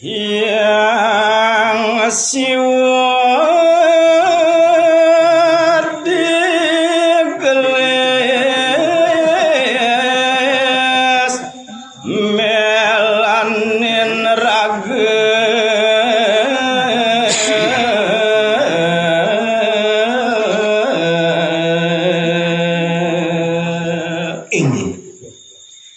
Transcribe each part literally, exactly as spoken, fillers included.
Hyang Siwa digelis melanin raga. Inggih.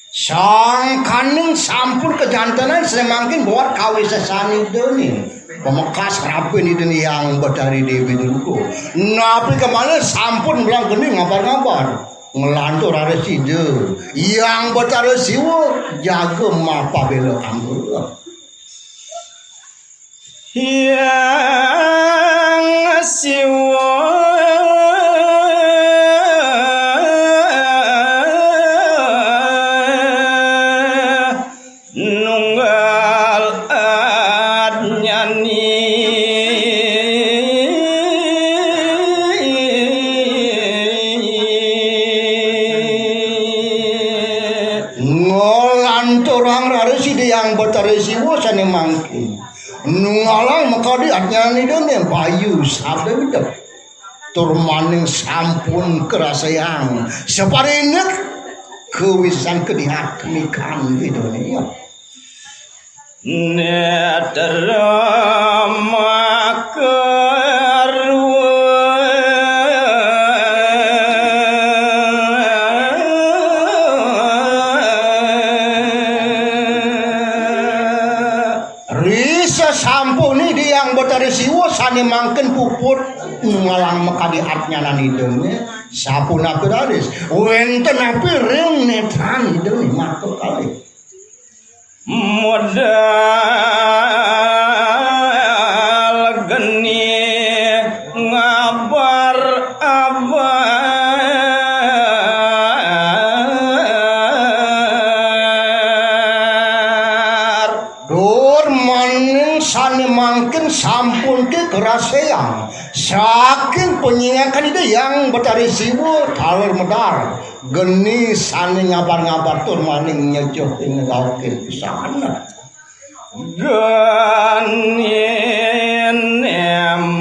Sangkaning sampun kajantenan, samangkin buat kawisésan Idané. Pamekas rabin Idané Hyang Betari Déwi Durga. Napi kamalih sampun mlangkeni ngabar-ngabar. Nglantur raris Ida Hyang Betara Siwa jaga mapabéla anggura. Hyang Siwa nunggal adnyani. Nglanturang raris Ida Hyang Betara Siwa sané mangkin. Nunggalang makadi adnyani Idané bayu sabda widep. Tur maning sampun karasayang saparinik kawisésan kadihat kamikan Idané. Nétra makarwa. Ri sasampuné Ida Hyang Betara Siwa sané mangkin puput nunggalang makadi adnyanan Idané, sapunapi raris? Wénten napi ring nétran Idané maka kalih? Modal geni ngabar-abar. Tur maning sané mangkin sampun kakerasayang saking panyingakan Ida Hyang Betari Siwa taler medal geni sané ngabar-ngabar tur maning nyejuh ing raukin pisan. Geni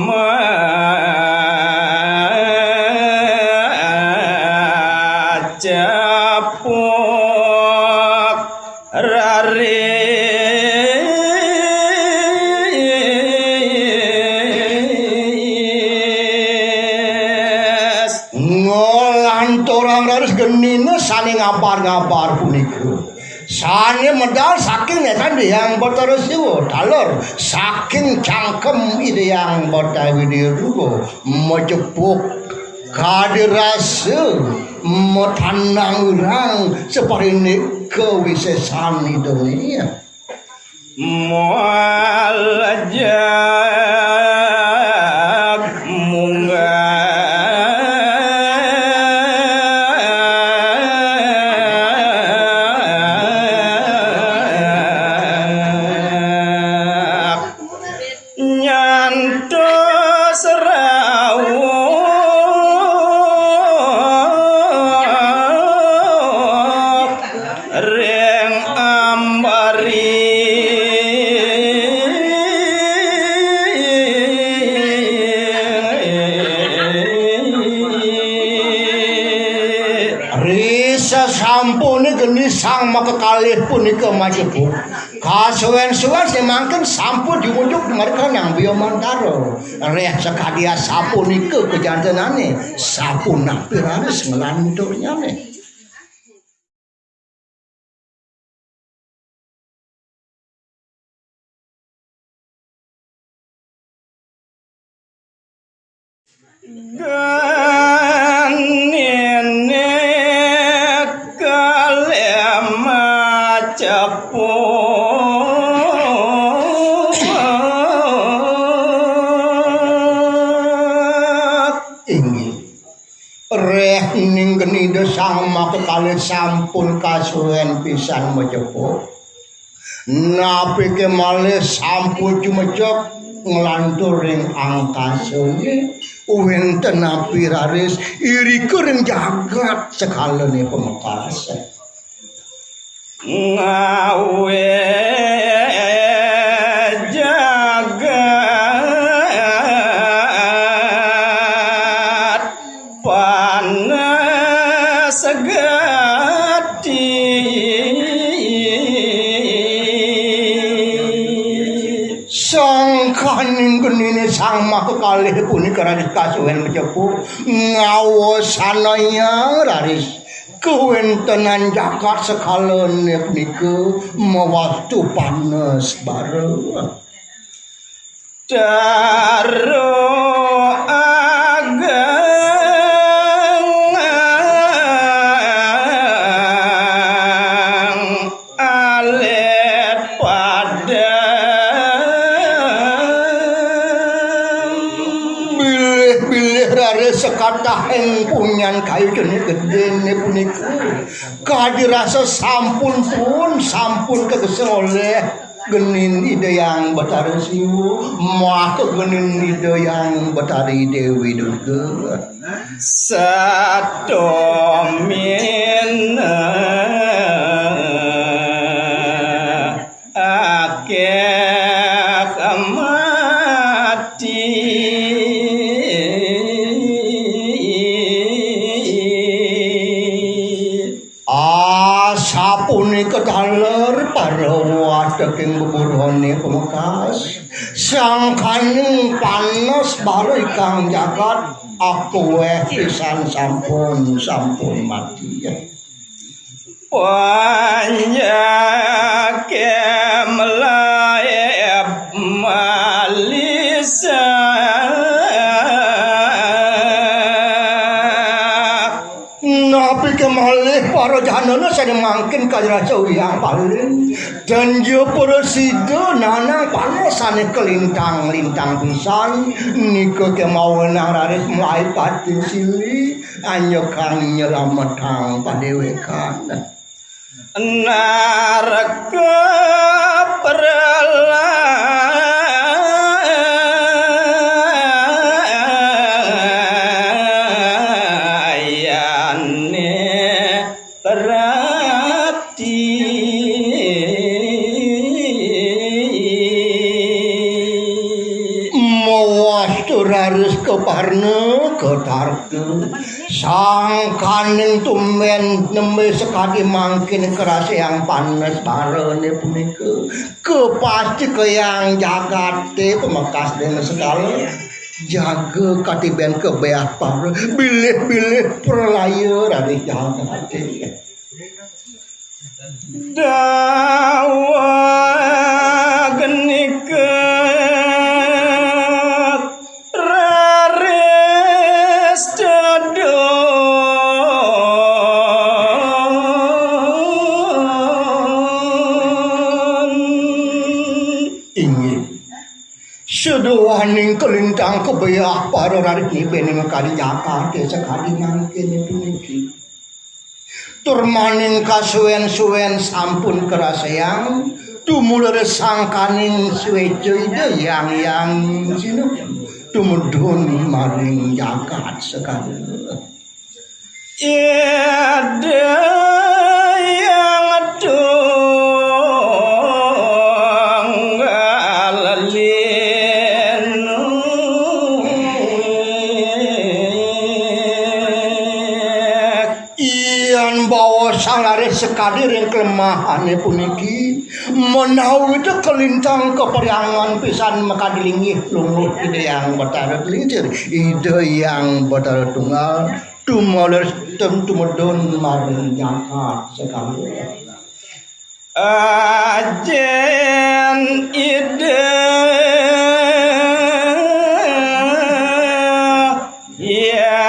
macepuk raris. Nglanturang raris genina sané ngabar-ngabar punika. Sané medal saking nétran Ida Hyang Betara Siwa, taler saking cangkem Ida Hyang Betara Widya Druga, macepuk kadi rasa matandang-urang saparinika wisésan Idané. Mual jag munggah nyantos rawuh ring ambari. Ri sasampuné geni sang makakalih punika macepuk, kasuén-suén samangkin sampun jumujug markanang biomantara. Réh sakadi asapunika kajantenané, sapunapi raris nglanturnyané. Geniné kalih macepuk. Inggih. Réh ning geni Ida Sang Makakalih sampun kasuén pisan macepuk. Napiké malih sampun jumejeg nglantur ring angkasané, wénten napi raris irika ring jagat sekalané pamekas. Ngawé Segati. Sangkaning genine sang makakalih punika raris kasuwen macepu ngawasanayang raris kawentenan jagat sekalane punika mawastu panes bara. Taro ageng alit padem. Bilih-bilih raris sekatahing punyan kayu jenih gedene punika. Kadi rasa sampun pun, sampun kagesa oleh genin Ida Hyang Batara Siwa, maka genin Ida Hyang Batari Dewi Durga. Satomina akeh mati. Asapunika taler para wateking beburone pamekas, sangkaning panes bara ikang jagat akuweh pisan sampun, sampun mati. Panjake melaib malisah. Napi kemalih para janana sane mangkin kajrasa uyang paling. Dan ya prasida nanang panes sane kalintang-lintang pisan, nika kemawenang raris mlayu pati sili, anyekang nyelametang padewekan. Naraka pralayane prati. Mawastu raris kaparna katarta. Sangkaning tumben nembe sakadi mangkin karasayang panes barane punika. Kapasti kayang jagate pamekas dene sekala. Jaga katiben kebeah para bilih-bilih pralaya raris jagate. Daweg nika raris tedun. Inggih. Sedawaning kalintang kebeah para raris nibening kadi jakate sakadi mangkene puniki. Tur maning kasuwen-suwen sampun karasayang, tumulur sangkaning sueca Ida Hyang Hyang Sinu tumedun maring jagat sekala. Ida Hyang Tunggal Linu. Yan baosang raris sekadi ring klemahane puniki, menawi kalintang kaperyangan pisan makadi linggih lungguh Ida Hyang Batara Klincir, Ida Hyang Batara Tunggal, tumulur tem-, tumedun maring jagat sekala. Ajen Ida Hyang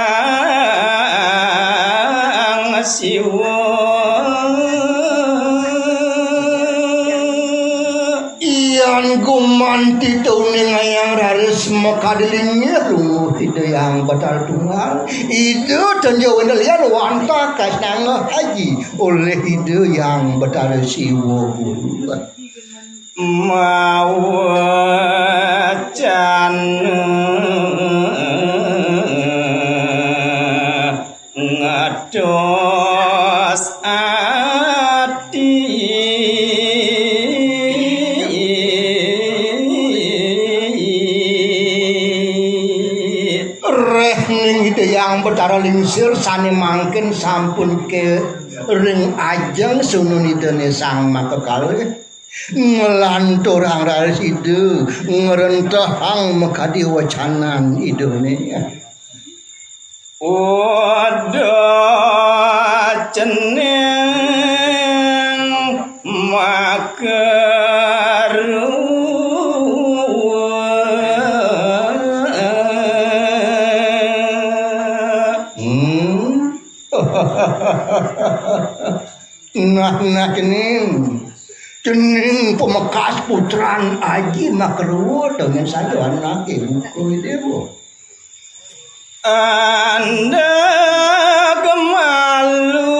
Siwa. Yan gumanti tuningayang raris makadi linggih lungguh Ida Hyang Batara Tunggal. Ida tenjo wendelian wantah kasnanga aji oleh Ida Hyang Batara Siwa Guru. Mawacana ngatos ati. Reh ning Ida Hyang Tara lingsir sané mangkin sampun ké ring ajeng sunun Idané Sang Makakalih. Nglanturang raris Ida, ngrentehang makadi wacanan Idané. Uda cening makaruwa. Hmm. Nah, nah, cening. Cening pamekas putran aji makaruwa, dengan saja anaké buka déwa. Anda kemalu.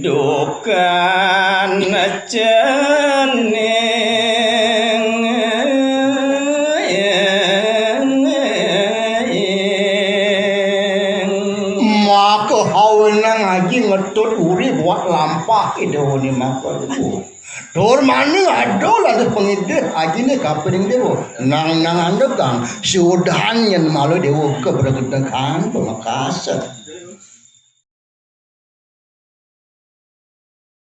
Dukan cening. Maka hawenang aji ngetut uri buat lampah Idané maka. Tur maning ada lantas pangidih ajiné kapining déwa. Nang nang andekang siudahan yén malu déwa kebregedegan pamekasa.